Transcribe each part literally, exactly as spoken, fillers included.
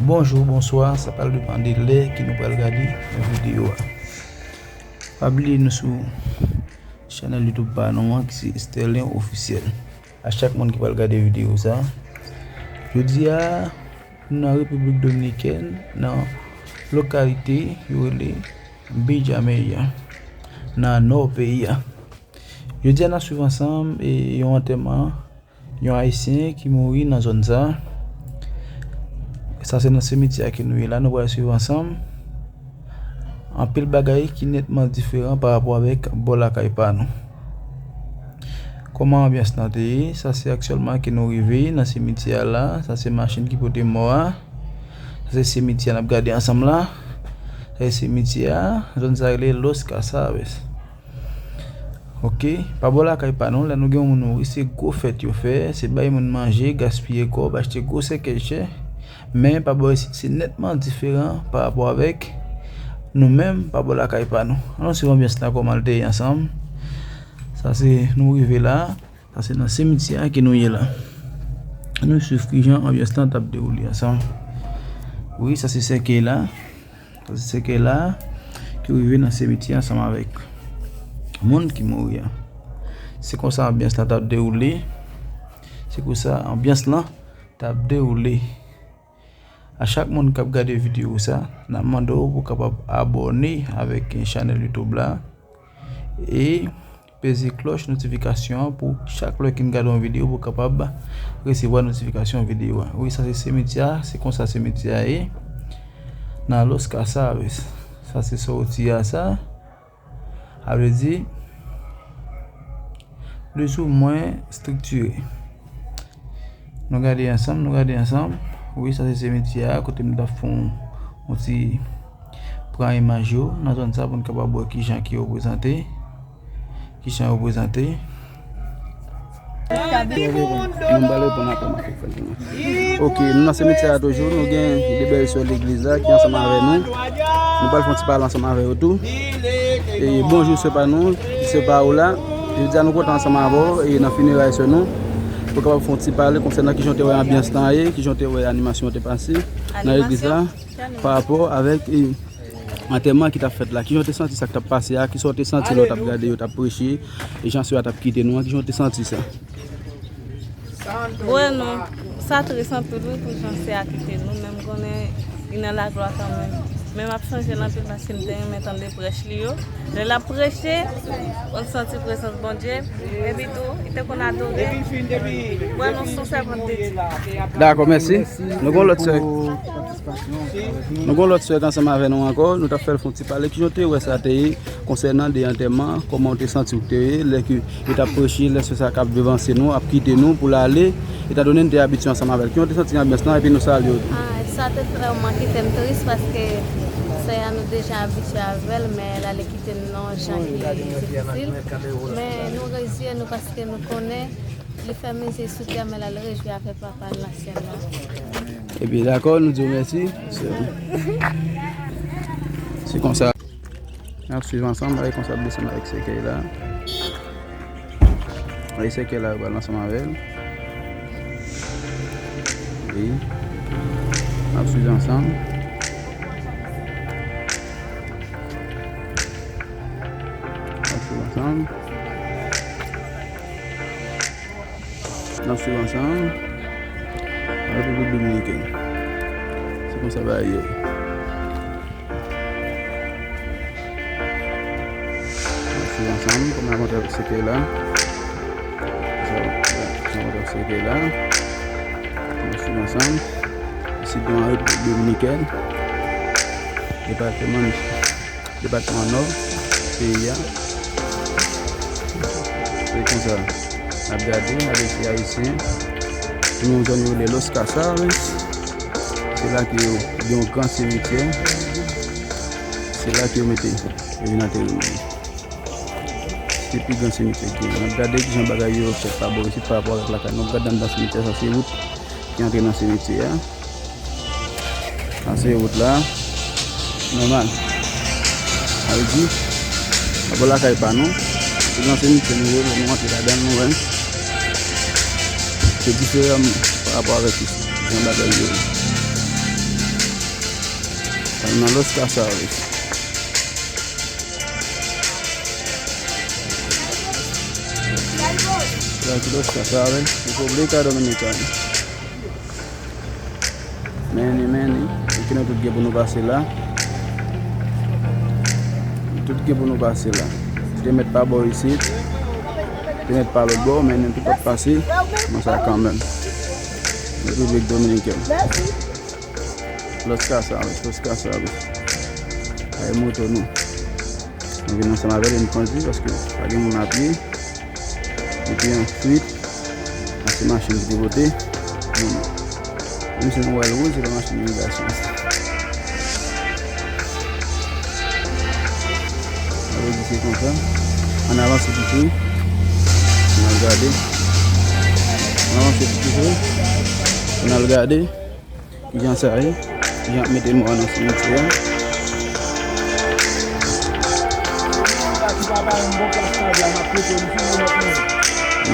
Bonjou, bonswa, sa pral depann de lè ke nou pral gade videyo a. Pa bliye nou sou chanèl YouTube pa nou an ki se Sterlin Officiel. A chak moun ki pral gade videyo sa. Jodi a, nou nan Repiblik Dominikèn, nan lokalite yo rele Benjamin an, nan nò peyi a. Jodi a, n ap swiv ansanm e yon antèman yon Ayisyen ki mouri nan zòn sa. Sa se nan simityè a ke nou ye la, nou pral swiv ansanm. Anpil bagay ki nètman diferan pa rapò avèk bò lakay pa nou. Kòman anbyans lan te ye? Sa se aktyèlman ke nou rive nan simityè a la. Sa se machin ki pote mò a. Sa se simityè a n ap gade ansanm la. Sa se simityè a. Zòn sa rele Los Casaves. Ok, pa bò lakay pa nou, lè nou gen yon moun mouri, se gwo fèt yo fè, se bay moun manje, gaspiye kòb, achte gwo sèkèy chè. Men pa bò isit, se nètman diferan pa rapò avèk nou menm, pa bò lakay pa nou. Ann nou swiv anbyans la kòman l te ye ansanm. Sa se, nou rive la, sa se nan simityè a ke nou ye la. Ann nou swiv kijan anbyans lan t ap dewoule ansanm. Wi, sa se sèkèy la. Sa se sèkèy la ki rive nan simityè ansanm avèk moun ki mouri a. Se konsa anbyans lan t ap dewoule. Se konsa anbyans lan t ap dewoule. A chak moun k ap gade videyo sa, n ap mande w pou w kapab abòne avèk chanèl YouTube la. E peze klòch notifikasyon an pou chak lè ke n gade yon videyo pou w kapab resevwa notifikasyon videyo a. Wi, sa se simityè a, se konsa simityè a ye. Nan Los Casaves. Sa se sòti a sa. A vle di, plizoumwen estriktire. Nou gade ansanm, nou gade ansanm. Wi, sa se simityè a, kote m t ap fè yon, yon ti pran imaj yo nan zòn sa pou n kapab wè kijan ki reprezante. Kijan yo prezante. Moun pral reponn apre m ap fè l pou nou. Ok, nou nan simityè a toujou, nou gen de bèl sè legliz la ki ansanm avè nou. Nou pral fè yon ti pale ansanm avè yo tou. E bonjou sè pa nou, sè pa ou la. Jodi a nou kontan ansanm avè w e nan fineray sè nou. Pou kapab fè yon ti pale konsènan kijan w te wè anbyans lan ye, kijan w te wè animasyon an te pase nan legliz la. Pa rapò avèk e, antèman ki t ap fèt la. Kijan w te santi sa k t ap pase a? Kisa w te santi lè w t ap gade yo t ap preche? E jan sè a t ap kite nou an, kijan w te santi sa? Wè non, sa tris anpil wi pou jan sè a kite nou, men m konnen li nan laglwa kanmenm. Men m ap sonje l anpil paske m te renmen tande prèch li yo. Lè l ap preche, ou santi prezans Bondye. Epi tou, li te konn adore. Wè non, se yon sèvant de Dye. Dakò, mèsi. Nou gon lòt sè. Nou gon lòt sè k ansanm avè nou ankò. Nou t ap fè l fè yon ti pale. Kijan w te wè sa te ye konsènan de antèman? Kòman w te santi w te ye lè ke yo t ap preche, lè sè sa k ap devanse nou, ap kite nou pou l ale? Etandone n te abitye ansanm avè l. Kijan w te santi anbyans lan? Epi nou salye w tou. Ah, sa te vrèman kite m tris paske sè a nou deja abitye avè l, men l ale kite n nan yon jan ki difisil. Men nou reziye nou paske nou konnen li fè mize sou tè, men l al rejwi avèk Papa l nan syèl la. Ebyen, dakò, nou di w mèsi. Se, se konsa. N ap swiv ansanm, bagay konsa ap desann avèk sèkèy la. Avèk sèkèy la, yo pral ansanm avè l. Wi. N ap swiv ansanm. N ap swiv ansanm. N ap swiv ansanm. Repiblik Dominikèn. Se konsa bagay yo ye. N ap swiv ansanm. Kòman n ap antre avèk sèkèy la? Sa, n ap antre avèk sèkèy la. N ap swiv ansanm. Isit nou an Repiblik Dominikèn. Depatman depatman Nò peyi a. Se konsa n ap gade, gade ti ayisyen. Se nan yon zòn yo rele Los Casares. Se la ke yo gen yon gran simityè. Se la ke yo mete, yo vin antere moun. Se pi gran simityè ki gen. N ap gade kijan bagay yo fèt pa bò isit pa rapò avèk lakay nou. N ap gade anndan simityè sa, se wout ki antre nan simityè a. Sa se wout la. Nòmal. Sa vle di, pa bò lakay pa nou. Se nan simityè nou ye, lè nou antre ladan l, nou wè. Se diferan pa rapò avèk isi, jan bagay yo ye. Nan Los Casares. Aquí Los Casares, República Dominicana. Meni, meni. Ki nou tout gen pou nou pase la. Tout gen pou nou pase la. Te mèt pa bò isit. Te mèt pa lòt bò, men nou tout ap pase. Konsa kanmenm. Repiblik Dominikèn. Los Casares, Los Casares. Ay moto nou. Nou vin ansanm avè l, nou kondui paske pa gen moun a pye. Epi answit, a se machin ki te pote moun nan. Menm si nou wè l wouj, se pa machin imigrasyon an. Sa vle di se konsa. Ann avanse pito. Ann al gade. Ann avanse pito. Ann al gade. Kijan sa ye? Kijan ap mete mò nan simityè a?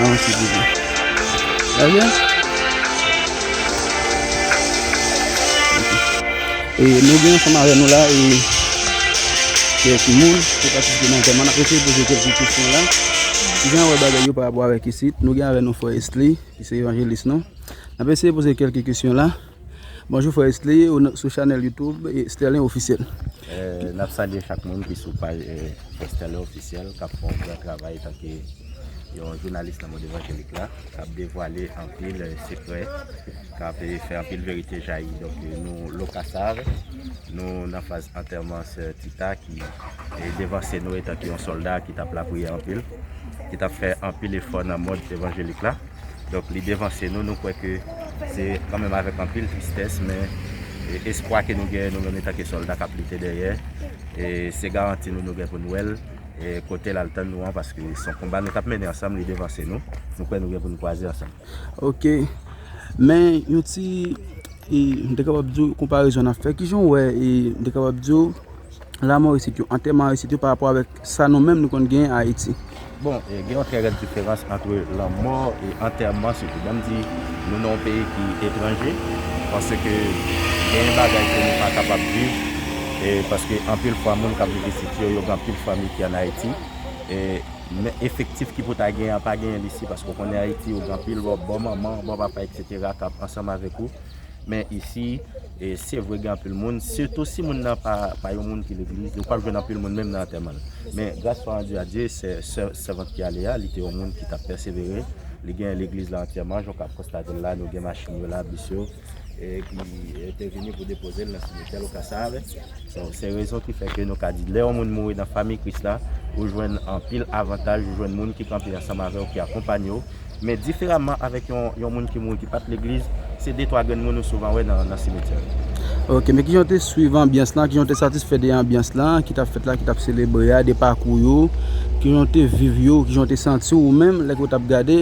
Non, silvouplè. Gade. E nou gen ansanm avè nou la e kèk moun ki patisipe nan antèman. N ap eseye poze kèlke kesyon la. Kijan w wè bagay yo pa rapò avèk isit? Nou gen avè nou frè Esli, ki se evanjelis nou. N ap eseye poze kèlke kesyon la. Bonjou frè Esli, ou nan- sou chanèl YouTube e Sterling Ofisyèl. Eh, n ap salye chak moun ki sou paj eh, Sterling Ofisyèl k ap fè yon gran travay etanke yon jounalis nan mond evanjelik la, k ap devwale anpil eh, sekrè, k ap eh, fè anpil verite jayi. Donk eh, nou Lokasav, nou nan faz antèman sè Tita ki eh, devanse nou etanke yon sòlda ki t ap lapriyè anpil, ki t ap fè anpil efò nan mond evanjelik la. Donk li devanse nou, nou kwè ke se kanmenm avèk anpil tristès, men e, espwa ke nou genyen nou menm etanke sòlda k ap lite dèyè, e se garanti nou nou gen pou n wè l, e kote l al tann nou an, paske se yon konba nou t ap mennen ansanm, li devanse nou, nou kwè nou gen pou n kwaze ansanm. Ok. Men yon ti, e, m te kapab di w konparezon n ap fè. Kijan w wè, e, m te kapab di w lanmò isit yo, antèman isit yo pa rapò avèk sa nou menm nou konn genyen Ayiti? Bon, e, gen yon trè rèd diferans ant lanmò e antèman sitou. Ban m di, nou nan yon peyi ki etranje, paske gen bagay ke nou pa kapab viv, e paske anpil fwa moun k ap viv isit yo, yo gen anpil fanmi ki ann Ayiti, e, men efektif ki pou ta genyen an pa genyen l isi, paske w konnen Ayiti, yo gen anpil bò, bò manman, bò papa, etsetera, k ap ansanm avèk ou. Men isi, e, se vre gen anpil moun, sitou si moun nan pa, pa yon moun ki legliz, ou p ap jwenn anpil moun menm nan antèman l. Men gras pa an Dye a Dye, sè, sè, sèvant ki ale a, li te yon moun ki t ap pèsevere, li gen legliz la antyèman, jan w ka ap konstate l la, nou gen machin yo la, bis yo, e ki e, te vini pou depoze l nan simityè Lokasav. So, se rezon ki fè ke nou ka di, lè yon moun mouri nan fanmi Kris la, ou jwenn anpil avantaj, ou jwenn moun ki kanpe ansanm avè w, ki akonpanye w. Men diferaman avèk yon, yon moun ki mouri ki pa t legliz, se de twa grenn moun ou souvan wè nan, nan simityè. Ok, men kijan w te swiv anbyans lan, kijan w te satisfè de anbyans lan ki t ap fèt la, ki t ap selebre a, de pakou yo, kijan w te viv yo, kijan w te santi w ou menm lè ke w t ap gade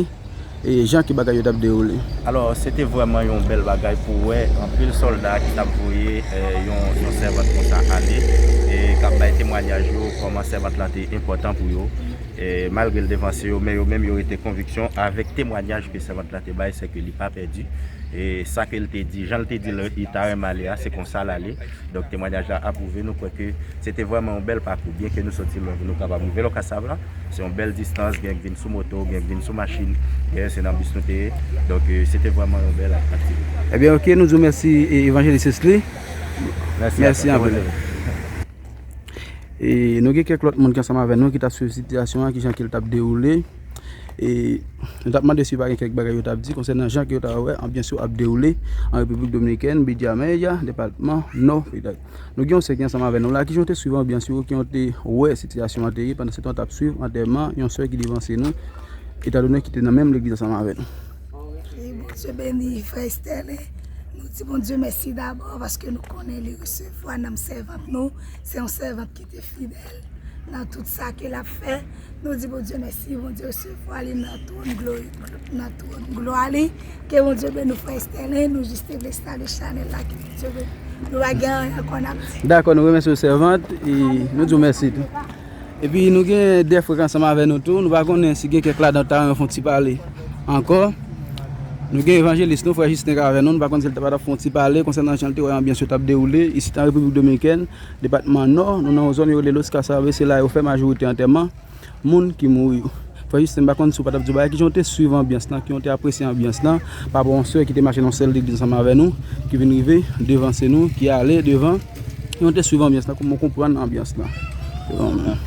e jan ke bagay yo t ap dewoule? Alò, se te vrèman yon bèl bagay pou wè anpil sòlda ki t ap voye, eh, yon, yon sèvant konsa ale, e k ap bay temwanyaj yo, kòman sèvant lan te enpòtan pou yo. E malgre l devanse yo, men yo menm yo rete konviksyon avèk temwanyaj ke sèvant lan te bay, se ke li pa pèdi. E sa ke l te di, jan l te di l, li ta renmen ale a, se konsa l ale. Donk, temwanyaj la apwouve, nou kwè ke se te vrèman yon bèl pakou. Byen ke nou soti lwen pou nou kapab rive Lokasav la, se yon bèl distans, gen k vin sou moto, gen k vin sou machin, gen se nan bis nou te ye. Donk, eh, se te vrèman yon bèl aktivite. Ebyen, ok, nou di w mèsi, e, Evanjelis Esli. Mèsi a Mèsi anpil. E nou gen kèk lòt moun ki ansanm avè nou ki t ap swiv sitiyasyon an, kijan ke l t ap dewoule. E nou t ap mande si pa gen kèk bagay yo t ap di konsènan jan ke yo t ap wè anbyans yo ap dewoule an Repiblik Dominikèn, Bidya Mèya, depatman Nò, petèt. Nou gen yon sè ki ansanm avè nou la, kijan w te swiv anbyans yo, kijan w te wè sitiyasyon an te ye pandan se tan w t ap swiv antèman yon sè ki devanse nou, etandone ki te nan menm legliz ansanm avè nou? E Bondye beni frè Sterling. Nou di Bondye mèsi dabò paske nou konnen li resevwa nanm sèvant nou. Se yon sèvant ki te fidèl nan tout sa ke l ap fè. Nou di Bondye mèsi, Bondye resevwa li nan twòn glori, nan twòn glwa li. Ke Bondye beni w frè Sterling, nou jis te vle salye chanèl la, ke Bondye beni. Nou pa gen anyen ankò n ap di. Dakò, nou remèsye w sèvant, e nou di w mèsi tou. Epi nou gen de frè k ansanm avè nou tou, nou pa konnen si gen kèk ladan yo ta renmen fè yon ti pale ankò. Nou gen evanjelis nou, frè Jisten k avè nou, nou pa konn si l ta pa t ap fè yon ti pale konsènan jan l te wè anbyans yo t ap dewoule isit an Repiblik Dominikèn, depatman Nò, nou nan yon zòn yo rele Los Casabe, se la yo fè majorite antèman moun ki mouri yo. Frè Jisten, m pa konn si w pa t ap di yon bagay, kijan w te swiv anbyans lan, kijan w te apresye anbyans lan, pa rapò yon sè ki te mache nan yon sèl legliz ansanm avè nou, ki vin rive devanse nou, ki ale devan, kijan w te swiv anbyans lan, kòman w konprann anbyans lan?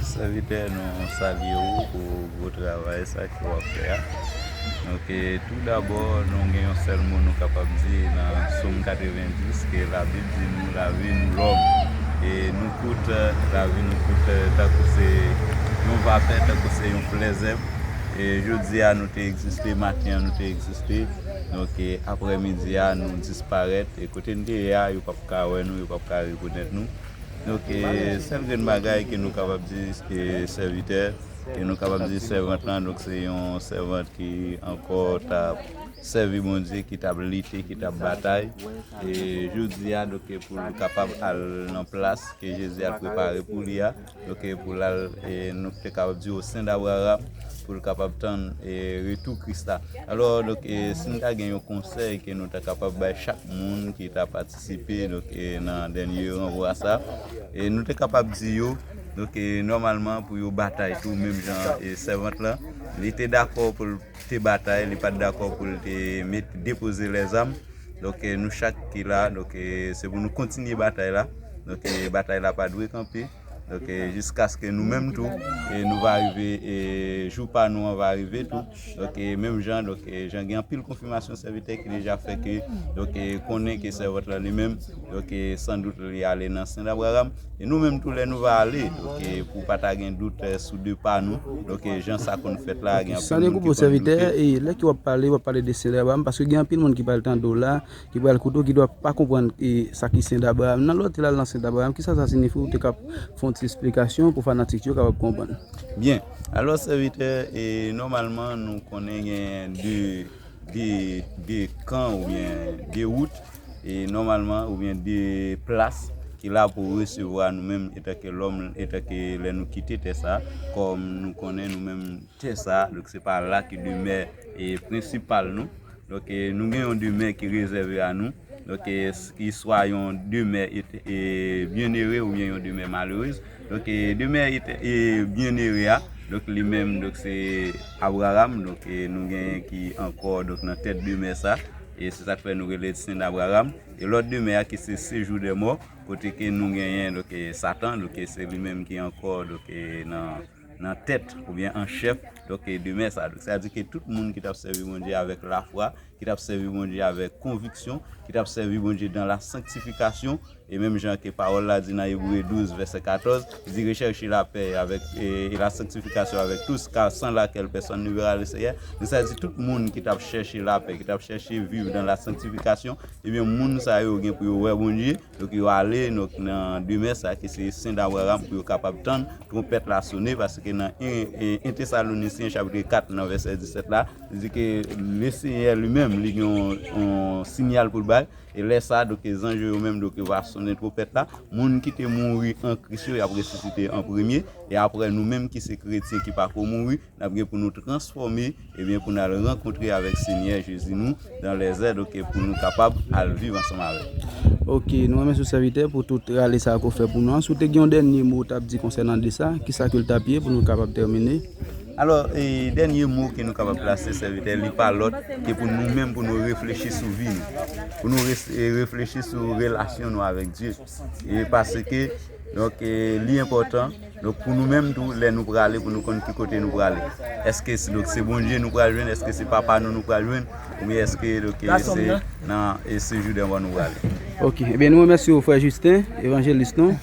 Sèvitè, nou salye w pou gwo travay sa ke w ap fè a. Donk, e, tou dabò, nou gen yon sèl mo nou kapab di nan Sòm katrevenndis, ke Labib di nou, lavi nou lòm. E nou kout, lavi nou kout, tankou se yon vapè, tankou se yon flè zèb. E jodi a, nou te egziste, maten an, nou te egziste. Donk, e, aprèmidi a, nou disparèt. E kote n te ye a, yo p ap ka wè nou, yo p ap ka rekonèt nou. Donk, e, sèl grenn bagay ke nou kapab di, e, sèvitè, ke nou kapab di sèvant lan, donk se yon sèvant ki ankò t ap sèvi Bondye, ki t ap lite, ki t ap batay. E jodi a, donk, e, pou l kapab al nan plas ke Jezi al prepare pou li a, donk, e, pou l al, e, nou te kapab di o sen d Abraram, pou l kapab tann, e, retou Kris la. Alò, donk, e, si n ta gen yon konsèy ke nou ta kapab bay chak moun ki ta patisipe, donk, e, nan dènye ranvwa sa, e, nou te kapab di yo, donk, e, nòmalman pou yo batay tou, menm jan, e, sèvant lan, li te dakò pou l te batay, li pa t dakò pou l te met, depoze lèzam. Donk, e, nou chak ki la, donk, e, se pou nou kontinye batay la. Donk, e, batay la pa dwe kanpe. Donk, e, jiskaske nou menm tou, e, nou va rive, e, jou pa nou an va rive tou. Donk, e, menm jan, donk, e, jan gen anpil konfimasyon sèvitè ki deja fè ke, donk, e, konnen ke sèvant lan li menm, donk, e, san dout li ale nan sen d Abraram. E nou menm tou lè nou va ale, donk, e, pou pa ta gen dout, e, sou depa nou, donk, e, jan sa konn fèt la, gen anpil moun ki konn doute. San dekoupe w sèvitè, e, lè ke w ap pale, w ap pale de sen d Abraram, paske gen anpil moun ki pral tande w la, ki pral koute w, ki dwa pa konprann, e, sa ki sen d Abraram. Nan lè w te al nan sen d Abraram, kisa sa siyifi? Ou te kab fè yon ti esplikasyon pou fanatik yo kapab konprann. Byen. Alò, sèvitè, e, nòmalman, nou konnen gen de, de, de kan oubyen de wout, e, nòmalman, oubyen de plas ki la pou resevwa nou menm etanke lòm, etanke lè nou kite tè sa, kòm nou konnen nou menm tè sa, donk se pa la ki demè, e, prensipal nou. Donk, e, nou gen yon demè ki rezève a nou. Donk, e, s-, ki swa yon demè et-, e, byennere oubyen yon demè malerez. Donk, e, demè et-, e, byennere a, donk, li menm, donk, se Abraram, donk, e, nou genyen ki ankò, donk, nan tèt demè sa. E se sa k fè nou rele Sen Abraram. E lòt demè a ki se Sejou dè Mò, kote ke nou genyen, donk, e, Satan, donk, e, se li menm ki ankò, donk, e, nan, nan tèt oubyen an chèf, donk, e, demè sa. Donk, sa vle di ke tout moun ki t ap sèvi Bondye avèk lafwa, ki t ap sèvi Bondye avèk konviksyon, ki t ap sèvi Bondye dans la sanctification, e menm jan ke pawòl la di nan Ebre douz, vèsè katòz, li di, recherchez la paix avec, et, et la sanctification avec tous, car sans laquelle personne ne verra le Seigneur. Donk, sa vle di tout moun ki t ap chèche lapè, ki t ap chèche viv dans la sanctification, ebyen, moun sa yo gen pou yo wè Bondye, donk yo ale, donk, nan demè sa ki se Sen Abraram pou yo kapab tann twonpèt la sone, paske nan en, en, en Tesalonisyen chapit kat nan vèsè disèt la, li di ke Lesenyè li menm, li gen yon, yon sinyal pou l bay, e lè sa, donk, zanj yo menm, donk, yo va sonnen twonpèt la, moun ki te mouri an Kris yo, y ap resisite an premye, e apre nou menm ki se kretyen ki pako mouri, n ap gen pou nou transfòme, ebyen, pou n al rankontre avèk Senyè Jezi nou dans les airs, donk, pou nou kapab al viv ansanm avè l. Ok, nou remèsye w, sèvitè, pou tout rale sa ke w fè pou nou an. Si w te gen yon dènye mo w t ap di konsènan de sa, kisa ke l t ap ye pou nou kapab tèmine? Alò, e, dènye mo ke nou kapab plase, sèvitè, li pa lòt ke pou nou menm, pou nou reflechi sou vi nou, pou nou res-, e, reflechi sou relasyon nou avèk Dye. E paske, donk, e, li enpòtan, donk, pou nou menm tou, lè nou prale, pou nou konn ki kote nou prale. Èske se, donk, se Bondye nou pral jwenn? Èske se papa nou nou pral jwenn? Oubyen èske, donk, e, se nan, e, Sejou dè Mò nou prale? Ok. Ebyen, nou remèsye w, frè Justin, evanjelis nou.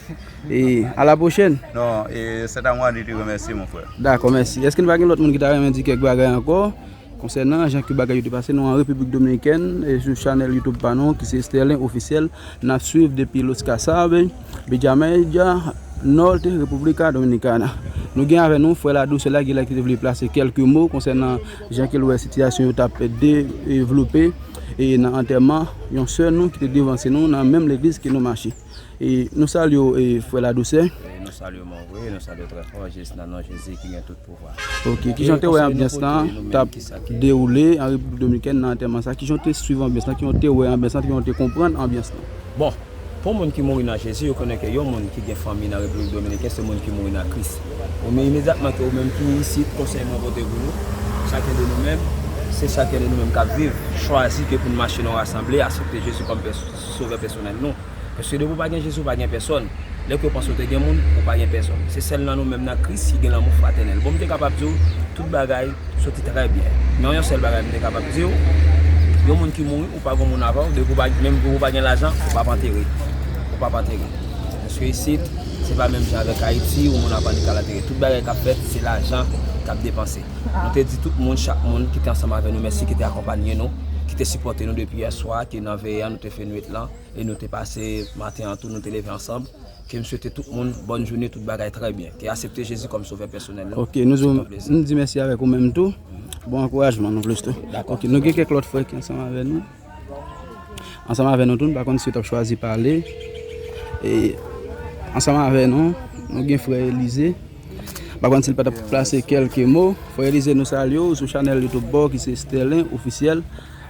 E à la prochaine. Non, e, c'est à moi de te remercier, mon frère. Dakò, mèsi. Èske nou pa gen lòt moun ki ta renmen di kèk bagay ankò konsènan jan ke bagay yo te pase nou an Repiblik Dominikèn, e, sou chanèl YouTube pa nou, ki se Sterling Officiel, n ap swiv depi Los Casabe, Villa Mella, Norte, República Dominicana. Nou gen avè nou frè Ladousè la, ki la ki te vle plase kèlke mo konsènan jan ke l wè sitiyasyon yo t ap devlope e nan antèman yon sè nou ki te devanse nou nan menm legliz ke nou mache. E nou salye w, e, frè Ladousè. E nou salye w, mon frè, nou salye w trè fò, jis nan non Jezi ki gen tout pouvwa. Ok, kijan w te wè anbyans lan t ap dewoule an Repiblik Dominikèn nan antèman sa? Kijan w te swiv anbyans lan? Kijan w te wè anbyans lan? Kijan w te konprann anbyans lan? Bon, pou moun ki mouri nan Jezi, yo konnen ke yon moun ki gen fanmi nan Repiblik Dominikèn, se moun ki mouri nan Kris. Ou men imedyatman ke ou menm ki isit, konsèy mwen pote pou nou, chakyen de nou menm, se chakyen de nou menm k ap viv, chwazi ke pou n mache nan rasanble, aksepte Jezi kòm pè- sovè pèsonèl nou. Paske depi w pa gen Jezi, w pa gen pèsonn. Lè ke w panse w te gen moun, ou pa gen pèsonn. Se sèl nan nou menm nan Kris ki gen lanmou fratènèl. Bon, m te kapab di w tout bagay soti trè byen. Men yon sèl bagay m te kapab di w, yon moun ki mouri, ou pa gen moun avè w, depi w pa, menm pou w pa gen lajan, ou p ap antere. Ou p ap antere. Paske isit, se pa menm jan avèk Ayiti, yon moun ap annik al antere. Tout bagay k ap fèt, se lajan k ap depanse. Nou te di tout moun, chak moun ki te ansanm avè nou, mèsi, ki te akonpanye nou, ki te sipòte nou depi yè swa, ke nan veye a, nou te fè nwit lan. E nou te pase maten an tou, nou te leve ansanm. Ke m swete tout moun bòn jounen, tout bagay trè byen. Ke aksepte Jezi kòm sovè pèsonèl nou. Ok, nou di, nou di mèsi avèk ou menm tou. Bon ankourajman nou plis tou. Dakò. Ok, nou gen kèk lòt frè ki ansanm avè nou. Ansanm avè nou tou, m pa konn si yo t ap chwazi pale. E ansanm avè nou, nou gen frè Elize. M pa konn si l pa t ap plase kèlke mo. Frè Elize, nou salye w sou chanèl YouTube pa w ki se Sterlin Officiel.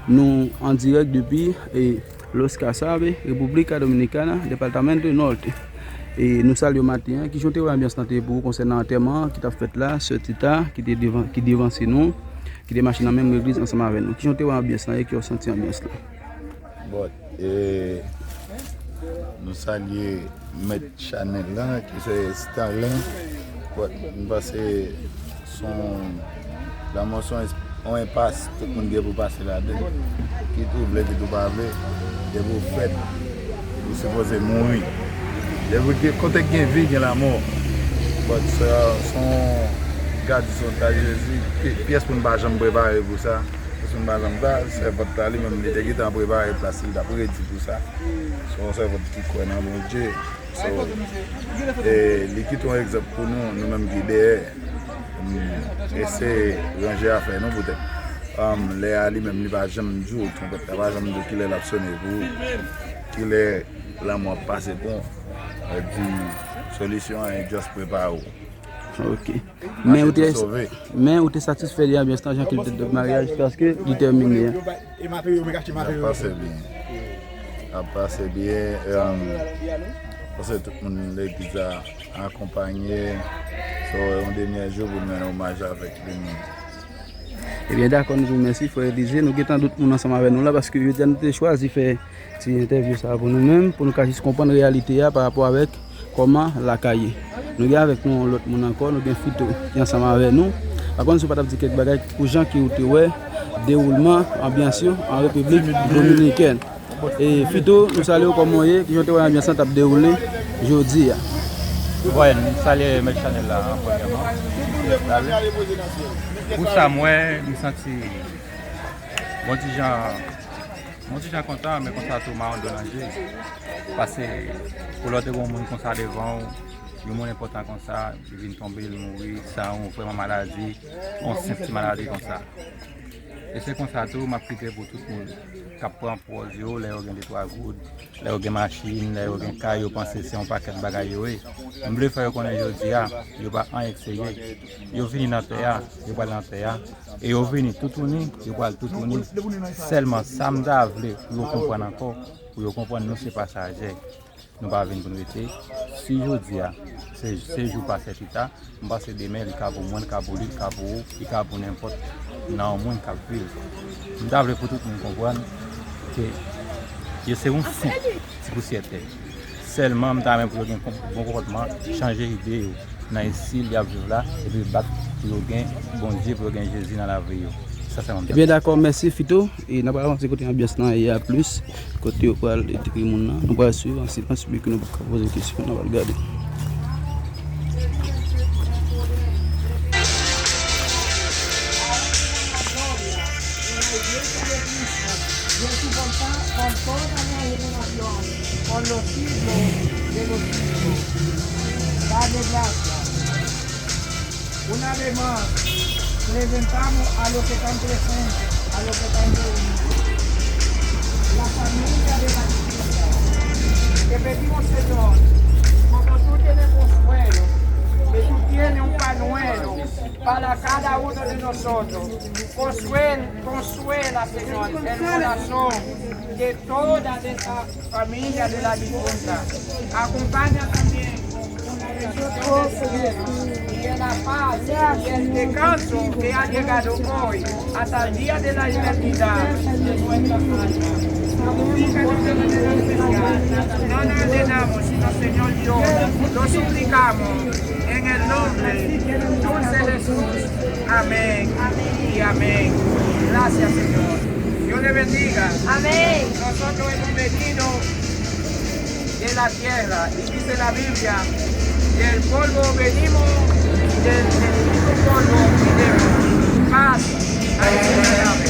Nou an dirèk depi, e, Los Casabe, República Dominicana, Departamento Norte. E nou salye w maten an. Kijan w te wè anbyans lan te ye pou ou konsènan antèman an ki t ap fèt la, sè Tita, ki te devan, ki devanse nou, ki te mache nan menm legliz ansanm avè nou? Kijan w te wè anbyans lan e ki w santi anbyans lan? Bon, e, nou salye mèt chanèl la, ki se Stanley. Bon, m panse se yon, lanmò se yon es-, yon enpas, tout moun gen pou pase ladan. Kit ou vle, kit ou pa vle, depi w fèt, ou sipoze mouri. Depi w gen, kote k gen vi, gen lanmò. Bon, se, se yon gad, se yon ta Jezi, pi-, pyès moun pa janm prepare pou sa. Paske m pa janm ta, sèvant la li menm, li te gentan prepare plas li, l t ap redi pou sa. Se yon sèvant ki kwè nan Bondye. So, e li kite yon egzanp pou nou, nou menm ki dèyè. Mm, eseye ranje afè nou poutèt, um, lè a li menm, li pa janm di w, twonpèt la pa janm di w kilè l ap sone pou ou, kilè lanmò ap pase pou ou. Sa di, solisyon an, e just prepare w. Ok. Men ou te, men ou te satisfè de anbyans lan jan ke l te de maryaj, paske li tèmine an? L ap pase byen. L ap pase byen. Em, paske tout moun legliz la akonpanye. So, yon dènye jou pou n rann omaj avèk li menm. Ebyen, dakò, nou di w mèsi, frè Elize. Nou gentan dout moun ansanm avè nou la, paske jodi a nou te chwazi fè ti entèvyou sa a pou nou menm, pou nou ka jis konprann reyalite a pa rapò avèk kòman lakay ye. Nou gen avèk nou yon lòt moun ankò, nou gen Fito ki ansanm avè nou. Pa konn si w pa t ap di kèk bagay pou jan ke w te wè dewoulman anbyans yo an Repiblik Dominikèn. E Fito, nou salye w, kòman w ye? Kijan w te wè anbyans lan t ap dewoule jodi a? Bon, m salye mèt chanèl la an premyèman. Pou sa m wè, m santi yon ti jan Mwen ti jan kontan, men konsa tou, m a yon dlo nan je. Paske pou lè w te gen yon moun konsa devan w, yon moun enpòtan konsa, li vin tonbe, li mouri, sa yon vrèman maladi, yon senp ti maladi konsa. E se konsa tou, m ap kite pou tout moun k ap pran pòz yo, lè yo gen de twa goud, lè yo gen machin, lè yo gen kay, yo panse se yon pakèt bagay yo ye. M vle fè yo konnen jodi a, yo pa anyen k serye. Yo vini nan tè a, yo pral nan tè a. E yo vini toutouni, yo pral toutouni. Sèlman sa m ta vle pou yo konprann ankò, pou yo konprann nou se pasajè. Nou pa vin pou n rete. Si jodi a, se, se jou pa sèt Tita, m panse demen li ka pou mwen, li ka pou li, li ka pou ou, li ka pou nenpòt nan yon moun k ap viv. M ta vle pou tout moun konprann ke yo se yon senp ti pousyè tè. Sèlman, m ta renmen pou yo gen kon-, bon konpòtman, chanje ide yo nan estil y ap viv la, epi bat pou yo gen Bondye, pou yo gen Jezi nan lavi yo. Sa sèlman m ta. Ebyen, dakò, mèsi, Fito. E n ap avanse kote anbyans lan ye a plis, kote yo pral entèvyou moun nan. Nou pral swiv an silans, pi ke nou pa ka poze kesyon, n ap al gade. Yo suportan con toda la generación, con los siglos de los siglos. Padre de gracia, una vez más presentamos a los que están presentes, a los que están reunidos, la familia de la iglesia. Te pedimos, Señor, como tú tienes consuelo, que tú tienes un pañuelo para cada uno de nosotros. Consuel-, consuela, Señor, el corazón de toda esta familia de la difunta. Acompaña también con la bendición de Dios y en la paz y el descanso que ha llegado hoy hasta el día de la eternidad de nuestra alma. Santifícanos de manera especial. No nos ordenamos, sino, Señor Dios, lo suplicamos en el nombre dulce Jesús. Amén y amén. Gracias, Señor. Dios le bendiga. Amén. Nosotros hemos venido de la tierra, y dice la Biblia, del polvo venimos, del, del mismo polvo iremos. Paz a ese que alabe.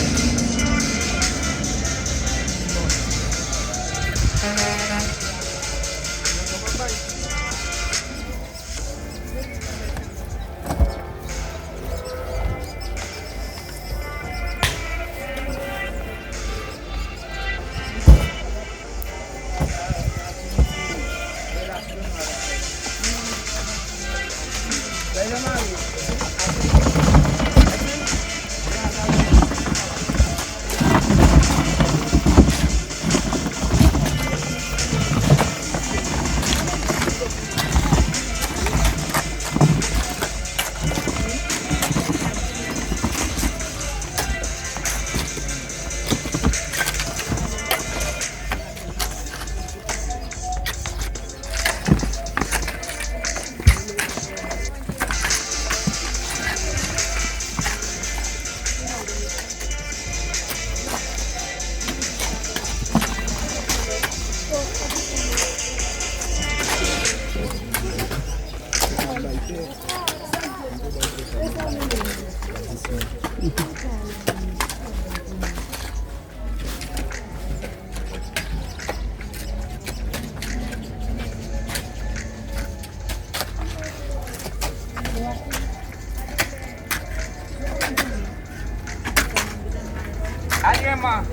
Alyèman.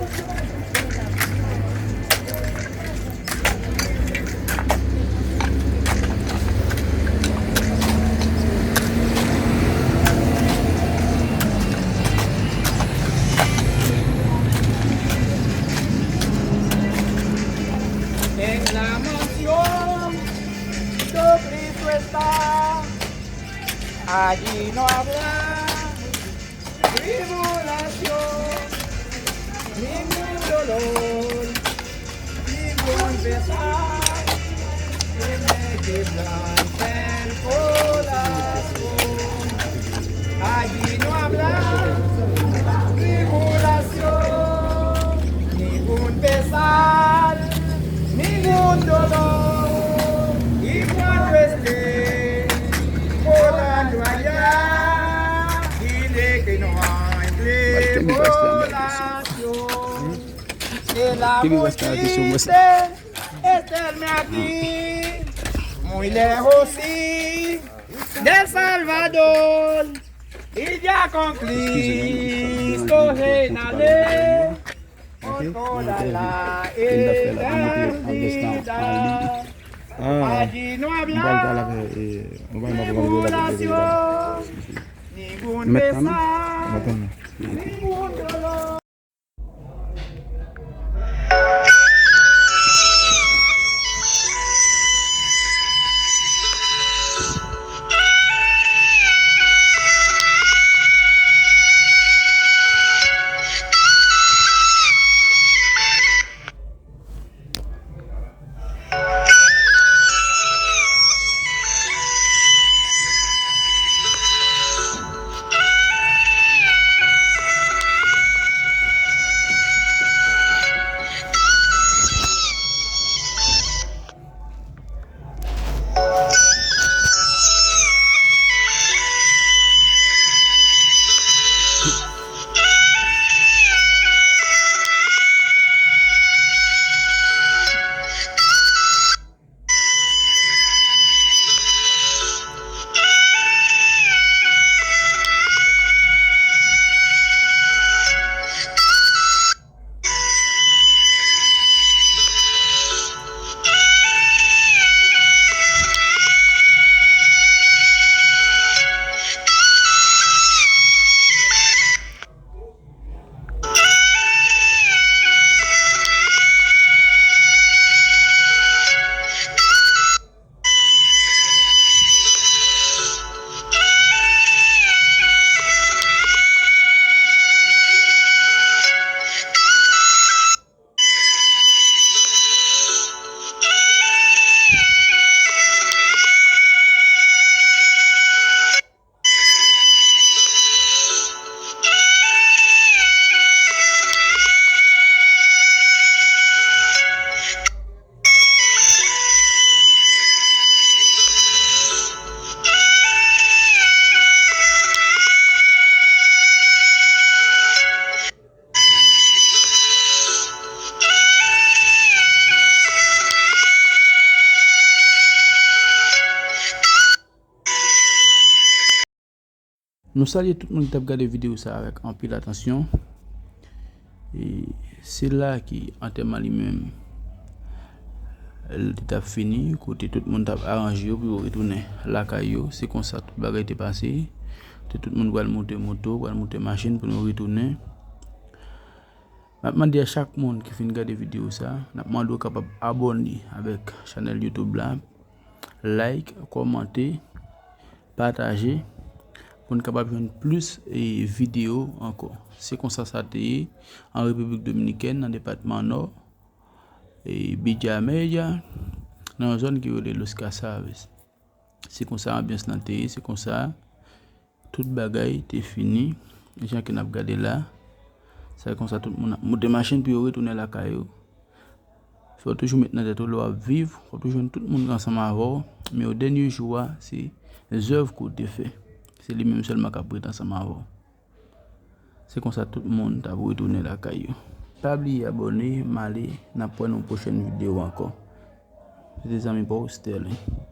En la mansión de Cristo está, allí no habrá tribulación, ningún dolor, ningún pesar, que me quebrante el corazón. Allí no habrá tribulación, ningún pesar, ningún dolor. Y cuando esté volando allá, dile que no hay tribulación. El amor triste es tenerme aquí, muy lejos sí del Salvador. Y ya con Cristo reinaré por toda la eternidad. Allí no habrá tribulación, ningún pesar, ningún dolor. Nou salye tout moun ki t ap gade videyo sa avèk anpil atansyon. E se la ki antèman li menm li t ap fini, kote tout moun t ap aranje yo pou yo retounen lakay yo. Se konsa tout bagay te pase. Te tout moun pral moute moto, pral moute machin pou nou retounen. M ap mande a chak moun ki fin gade videyo sa, n ap mande w kapab abòne avèk chanèl YouTube la, like, kòmante, pataje, pou n kapab jwenn plis e videyo ankò. Se konsa sa te ye an Repiblik Dominikèn, nan depatman Nò, e Bidja Medya, nan yon zòn ki rele Los Casaves. Se konsa anbyans lan te ye, se konsa tout bagay te fini. Jan ke n ap gade la, sa konsa tout moun ap moute machin pou yo retounen lakay yo. Fò w toujou met nan tèt ou lè w ap viv, fò w toujou jwenn tout moun ki ansanm avè w, men yo dènye jou a, se zèv ke w te fè. Se li menm sèlman k ap ret ansanm avè w. Se konsa tout moun t ap retounen lakay yo. Pa bliye abòne, m ale, n ap wè nan yon pwochèn videyo ankò. Se te zanmi pa w Sterling.